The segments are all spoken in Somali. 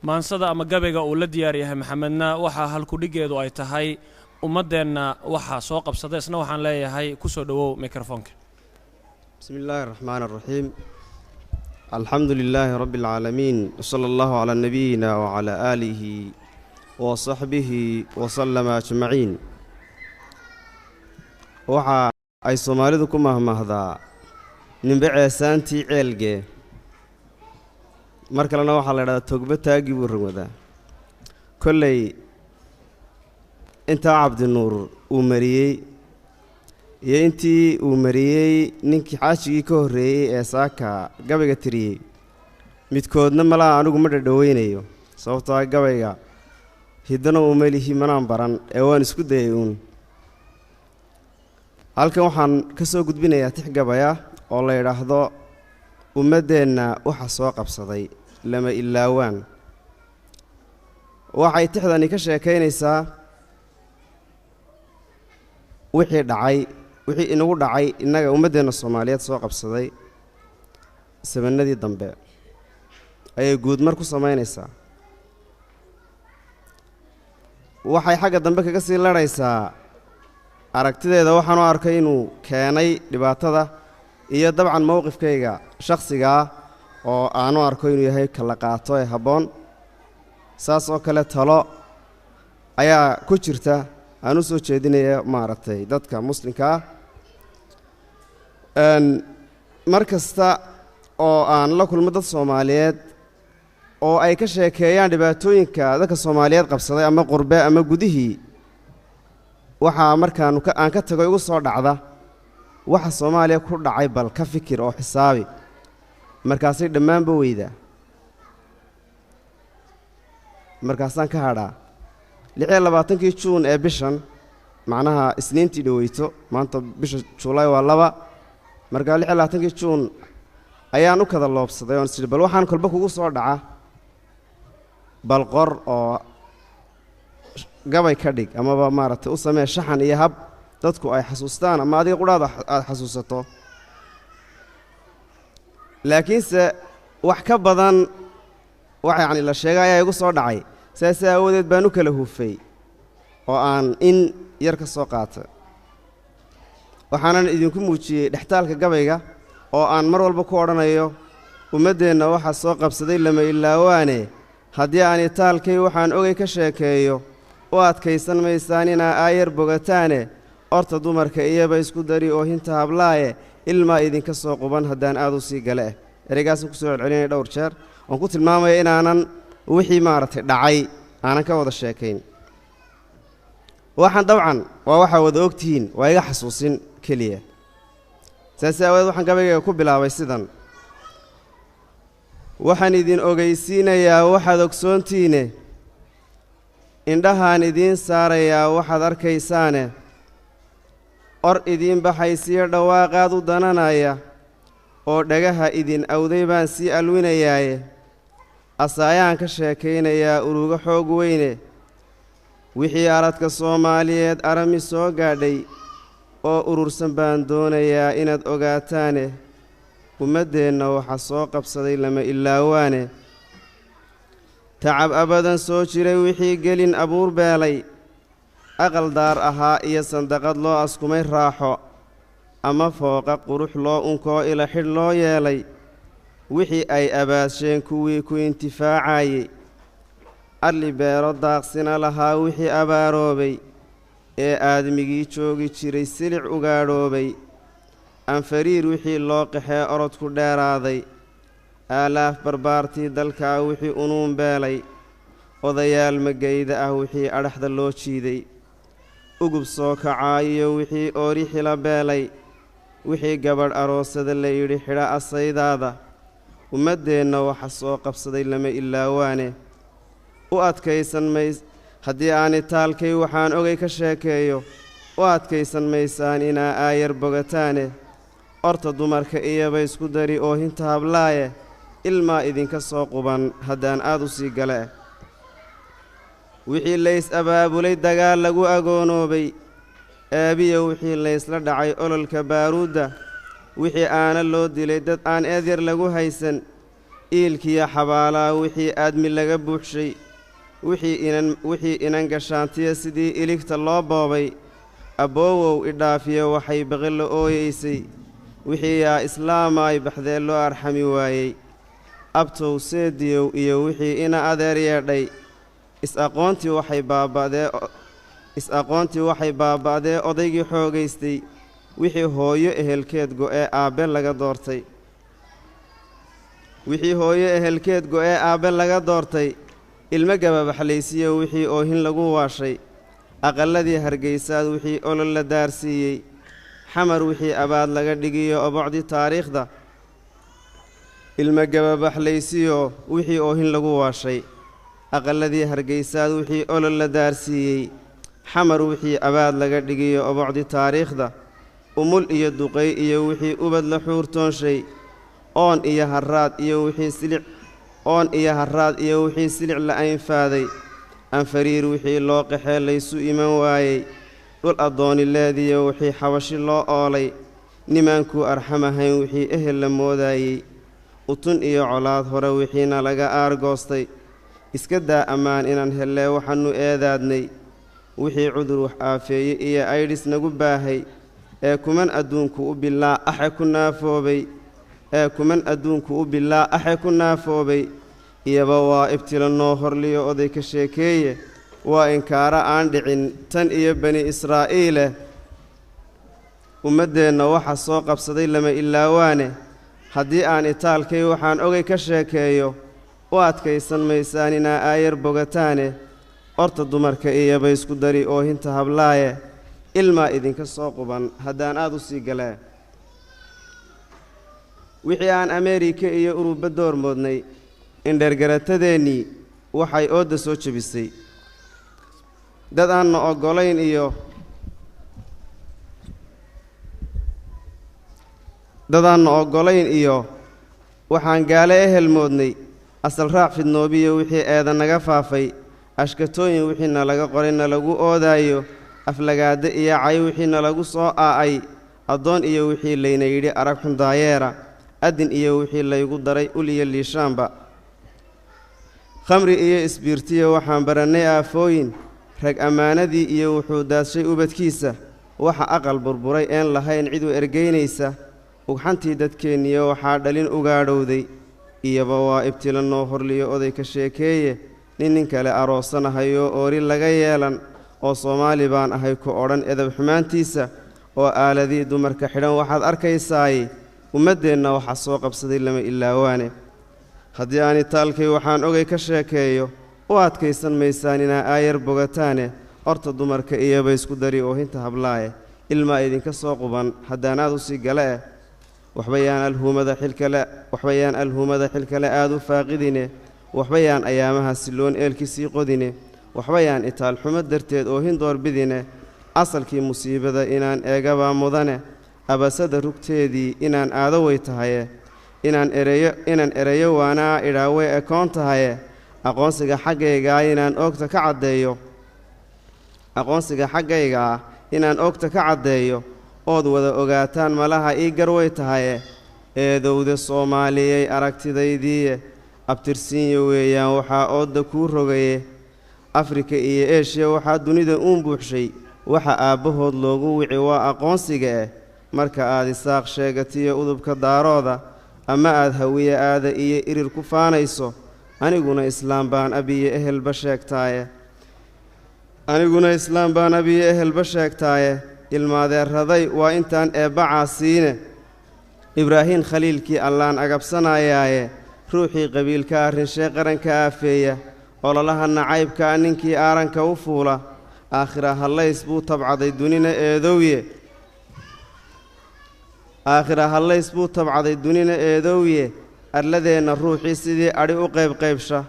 Maansada ama gabayga uu la diyaar yahay Maxamedna waxaa halkudhiggeedu ay tahay ummaddeenna waxaa soo qabsada. Isna waxaan leeyahay ku soo dhowow mikrofoonka. Bismi illaahi araxmaan araxiim, alxamdu lilaahi rabbi alcaalamiin, wsala allahu calaa nabiyina wacalaa aalihi wa saxbihi wasalama ajmaciin. Waxa ay Soomaalidu ku mahmahdaa "Ninbe ceesaantii ceelgee". Mar kalena waxaa la idhahdaa "Togba taagii buu rogwadaa". Kolley intaa Cabdinuur uu mariyey iyo intii uu mariyey ninkii xaajigii ka horreeyey ee saaka gabayga tiriyey, midkoodna malaha anigu ma dhadhoweynayo, sababtoo ah gabayga hiddana uuma lihi, manaan baran ee waan isku dayay uun. Halkan waxaan ka soo gudbinayaa tix gabaya oo la yidhaahdo "Ummaddeenna waxa soo qabsaday lama ilaawaan". Waxay tixdani ka sheekaynaysaa wixii dhacay, wixii inagu dhacay innaga ummaddeenna Soomaaliyeed soo qabsaday sabanadii dambe ayay guudmar ku samaynaysaa. Waxay xagga dambe kaga sii larhaysaa aragtideeda waxaanu arkay inuu keenay dhibaatada iyo dabcan mowqifkayga shakhsigaa oo aanu arko inuu yahay kala qaato ee habboon. Saas oo kale talo ayaa ku jirta aan u soo jeedinaya maaragtay dadka muslimka ah. Mar kasta oo aan la kulmo dad Soomaaliyeed oo ay ka sheekeeyaan dhibaatooyinka dadka Soomaaliyeed qabsaday, ama qurbe ama gudihii, waxaa markaanu aan ka tago igu soo dhacda waxa Soomaaliya ku dhacay, bal ka fikir oo xisaabi, markaasay dhammaanba weydaa, markaasaan ka hadhaa. 26-kii Juun ee bishan, macnaha Isniintii dhoweyto, maanta bisha Juulaay waa 2, markaa 26-kii Juun ayaan u kada loobsaday oon isidhi bal waxaan kolba kugu soo dhaca bal qor oo gabay ka dhig, amaba maaragtay u samee shaxan iyo hab dadku ay xasuustaan ama adiga qudhaada aada xasuusato. Laakiinse wax ka badan wax yacni la sheegay ayaa igu soo dhacay, saas aawadeed baan u kala hufay oo aan in yar ka soo qaatay. Waxaanan idinku muujiyey dhextaalka gabayga oo aan mar walba ku odhanayo "Ummaddeenna waxaa soo qabsaday lama ilaawaane". Haddii aan itaalkay waxaan ogay ka sheekeeyo, u adkaysan maysaan inaa aayar bogataane. Orta dumarka iyaba isku dari oohinta hablaaye, ilmaa idinka soo quban haddaan aad u sii gale eh. Ereygaasaan kusoo celcelinaya dhowr jeer oon ku tilmaamaya inaanan wixii maaragtay dhacay aanan ka wada sheekayn. Waxaan dabcan waa waxaa wada ogtihiin, waa iga xasuusin keliya. Saas aawadeed waxaan gabaygayga ku bilaabay sidan: Waxaan idin ogeysiinayaa waxaad ogsoontiine, indhahaan idiin saarayaa waxaad arkaysaane, or idiin baxaysiyo dhawaaqaad u dananaya oo dhagaha idin awday baan sii alwinayaaye. Asaayaan ka sheekaynayaa urugo xoog weyne, wixii aradka Soomaaliyeed arami soo gaadhay oo urursan baan doonayaa inaad ogaataane. Ummaddeenna waxa soo qabsaday lama ilaawaane. Tacab abadan soo jiray wixii gelin abuur beelay, aqal daar ahaa iyo sandaqad loo askumay raaxo, ama fooqa qurux loo unkoo ila xidh loo yeelay, wixii ay abaadsheen kuwii ku intifaacayey, arli beero daaqsina lahaa wixii abaaroobay ee aadmigii joogi jiray silic ugaadhoobay, anfariir wixii loo qaxee orodku dheeraaday, aalaaf barbaartii dalkaa wixii unuun beelay, odayaal magayda ah wixii adhaxda loo jiiday, ugub soo kacaayiyo wixii oori xila beelay, wixii gabadh aroosada la yidhi xidha asaydaada, ummaddeenna waxa soo qabsaday lama ilaawaane. U adkaysan mays haddii aan itaalkay waxaan ogay ka sheekeeyo, u adkaysan maysaan inaa aayar bogataane. Orta dumarka iyaba isku dari oohinta hablaaye, ilmaa idinka soo quban haddaan aad u sii gale. Wixii lays abaabulay dagaal lagu agoonoobay, aabiya wixii laysla dhacay ololka baaruudda, wixii aana loo dilay dad aan eedyar lagu haysan, Iilkiyo xabaalaa wixii aadmi laga buuxshay, wixii inan gashaantiya sidii iligta loo boobay, abboowow idhaafiyo waxay baqi la ooyeysay, wixii yaa islaamaay baxdee loo arxami waayey, abtow seediyow iyo wixii ina adeer yeedhay, is-aqoontii waxay baaba'dee is-aqoontii waxay baaba'dee odaygii xoogaystay, wixii hooyo ehelkeed go'ee aabbe laga doortay, wixii hooyo ehelkeed go'ee aabbe laga doortay, ilmo gababaxlaysiyo wixii oohin lagu waashay, aqalladii Hargaysaad wixii olol la daarsiiyey, Xamar wixii abaad laga dhigiyo obocdii taariikhda, ilmo gababaxlaysiyo wixii oohin lagu waashay, aqalladii Hargaysaad wixii olol la daarsiiyey, Xamar wixii abaad laga dhigiyo obocdii taariikhda, umul iyo duqay iyo wixii ubad la xuurtoonshay, oon iyo harraad iyo wixii silic oon iyo harraad iyo wixii silic la aynfaaday, anfariir wixii loo qaxee laysu iman waayey, dhul addooni leediyo wixii xabashi loo oolay, nimaankuu arxamahayn wixii ehel la moodaayey, utun iyo colaad hore wixiina laga aargoostay, iska daa ammaan inaan hellee waxaannu eedaadnay, wixii cudur wax aafeeye iyo aydhis nagu baahay, ee kuman adduunku u bilaa axe ku naafoobay, ee kuman adduunku u bilaa axe ku naafoobay, iyaba waa ibtila noo horliyo oday ka sheekeeye, waa inkaaro aan dhicin tan iyo bani Israa'iileh. Ummaddeenna waxa soo qabsaday lama ilaawaane, haddii aan itaalkay waxaan ogay ka sheekeeyo, u adkaysan maysaan inaa aayar bogataane, orta dumarka iyaba isku dari oohinta hablaaye, ilmaa idinka soo quban haddaan aad u sii galee. Wixii aan Ameerika iyo Uruba door moodnay, indhergaratadeennii waxay oodda soo jebisay, dad aanna oggolayn iyo dad aanna oggolayn iyo waxaan gaale ehel moodnay, asal raac fidnoobiyo wixii eeda naga faafay, ashkatooyin wixiina laga qoray na lagu oodaayo, aflagaadde iyo cay wixiina lagu soo aa'ay, addoon iyo wixii layna yidhi arag xun daayeera, addin iyo wixii laygu daray ul iyo liishaanba, khamri iyo isbiirtiyo waxaan barannay aafooyin, rag ammaanadii iyo wuxuu daadshay ubadkiisa, waxa aqal burburay een lahayn cid u ergaynaysa, ugxantii dadkeenniyo waxaa dhalin ugaadhowday, iyaba waa ibtila noo horliyo oday ka sheekeeye, nin nin kale aroosanahayoo oori laga yeelan, oo Soomaali baan ahay ku odhan edab xumaantiisa, oo aaladii dumarka xidhan waxaad arkaysaay, ummaddeenna waxaa soo qabsaday lama ilaawaane. Haddii aan itaalkay waxaan ogay ka sheekeeyo, u adkaysan maysaan inaa aayar bogataane, orta dumarka iyaba isku dari oohinta hablaaye, ilmaa idinka soo quban haddaan aad u sii gale eh. Waxba yaan alhuumada xilkale waxba yaan alhuumada xilkale aad u faaqidine, waxba yaan ayaamaha silloon eelkii sii qodine, waxba yaan itaal xumo darteed oohin doorbidine, asalkii musiibada inaan eegabaa mudane, abasada rugteedii inaan aado way tahaye, inaan ereyo waanaa idhaa way ekoon tahaye, aqoonsiga xaggaygaa inaan oogta ka caddeeyo, aqoonsiga xaggaygaa inaan oogta ka caddeeyo, ood wada ogaataan malaha ii gar way tahaye, eedowda Soomaaliyey aragtidaydiiye, abtirsiinya weeyaan waxaa oodda kuu rogaye, Afrika iyo Eeshiya waxaa dunida uun buuxshay, waxa aabbahood loogu wici waa aqoonsiga eh, marka aad Isaaq sheegatiyo udubka daarooda, ama aad Hawiye aada iyo irir ku faanayso, aniguna islaam baan abiyo ehelba sheegtaaye, aniguna islaam baan abiyo ehelba sheegtaaye, ilmaadeerraday waa intaan eebba caasiine, Ibraahiim khaliilkii allaan agabsanayaaye, ruuxii qabiilka arrinshee qaranka aafeeya, ololaha nacaybkaa ninkii aaranka u fuula, aakhira hallays buu tabcaday dunina eedowye, aakhira hallays buu tabcaday dunina eedowye, arladeenna ruuxii sidii adhi u qaybqaybsha,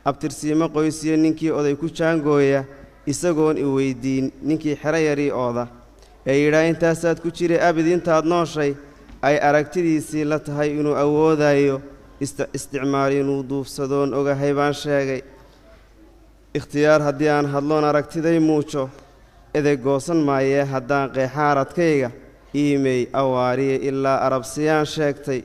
abtirsiimo qoysiyo ninkii oday ku jaangooya, isagoon i weyddiin ninkii xero yarii ooda, ee yidhaa intaasaad ku jiri abid intaad nooshay, ay aragtidiisii la tahay inuu awoodayo, isticmaal inuu duufsadoon ogahay baan sheegay. Ikhtiyaar haddii aan hadloon aragtiday muujo, edeg goosan maayee haddaan qeexa aradkayga, iimey awaariye ilaa arabsiyaan sheegtay.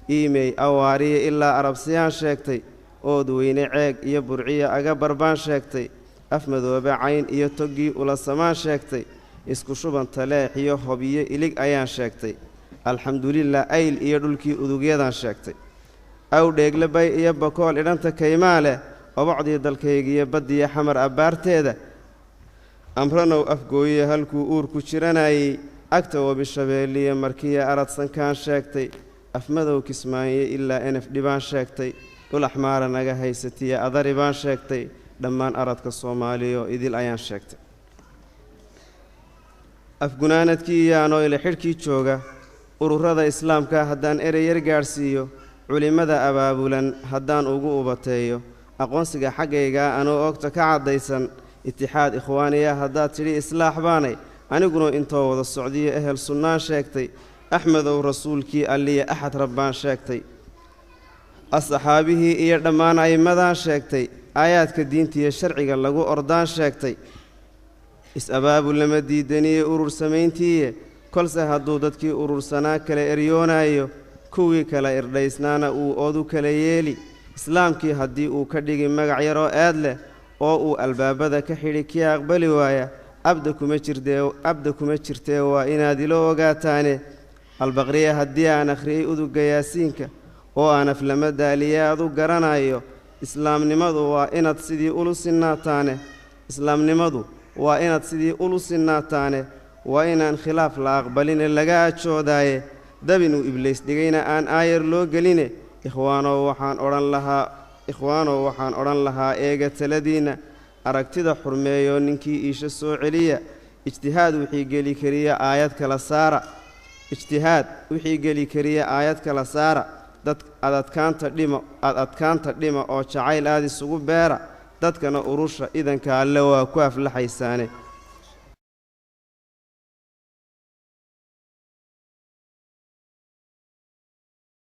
Iimey Awaariye ilaa Arabsiyaan sheegtay, Ood Weyne Ceeg iyo Burciya Agabar baan sheegtay, Afmadoobe Cayn iyo toggii Ulasamaan sheegtay, Isku Shuban Taleex iyo Hobiyo Ilig ayaan sheegtay, Alxamdulilah Ayl iyo dhulkii Udugyadaan sheegtay, Awdheegle Bay iyo Bakool idhanta kaymaa leh, obocdii dalkaygiiyo baddiyo Xamar abbaarteeda, Amranow Afgooye halkuu uurku jiranayey, agta Webi Shabeelliyo Markiya Aradsankaan sheegtay, Afmadow Kismaaye ilaa Enef dhibaan sheegtay, dhul Axmaara naga haysatiya Adari baan sheegtay, dhammaan aradka Soomaaliyo idil ayaan sheegtay. Afgunaanadkii iyaanoo ila xidhkii jooga ururada islaamka haddaan erey yar gaadhsiiyo, culimmada abaabulan haddaan ugu ubateeyo, aqoonsiga xaggaygaa anoo oogta ka caddaysan, itixaad ikhwaaniya haddaad tidhi islaax baanay aniguna intoo wada socdiyo ehel sunnaan sheegtay, Axmedow rasuulkii Alliya axad rabbaan sheegtay, asxaabihii iyo dhammaan a'immadaan sheegtay, aayaadka diintiiyo sharciga lagu ordaan sheegtay, is-abaabul lama diidaniye urur samayntiiye, kolse hadduu dadkii urursanaa kala eryoonaayo, kuwii kala irdhaysnaana uu oodu kala yeeli, islaamkii haddii uu ka dhigi magac yaroo eed leh oo uu albaabada ka xidhi kii aqbali waaya, abda kuma jirdee, abda kuma jirtee, waa inaad ilo ogaataane. Albaqriya haddii aan akhriyey uduga Yaasiinka oo aan aflama daaliye aad u garanayo, islaamnimadu waa inaad sidii ulu sinnaataane, islaamnimadu waa inaad sidii ulu sinnaataane, waa inaan khilaaf la aqbaline laga ajoodaaye, dabin uu Ibliis dhigayna aan aayar loo geline. Ikhwaanow waxaan odhan lahaa, ikhwaanow waxaan odhan lahaa, eega taladiinna, aragtida xurmeeyo, ninkii iisha soo celiya, ijtihaad wixii geli kariya aayad kala saara, ijtihaad wixii geli kariya aayad kala saara, dad adadkaanta dhima, ad adkaanta dhima oo jacayl aad isugu beera, dadkana urusha idanka Alle waa ku aflaxaysaane.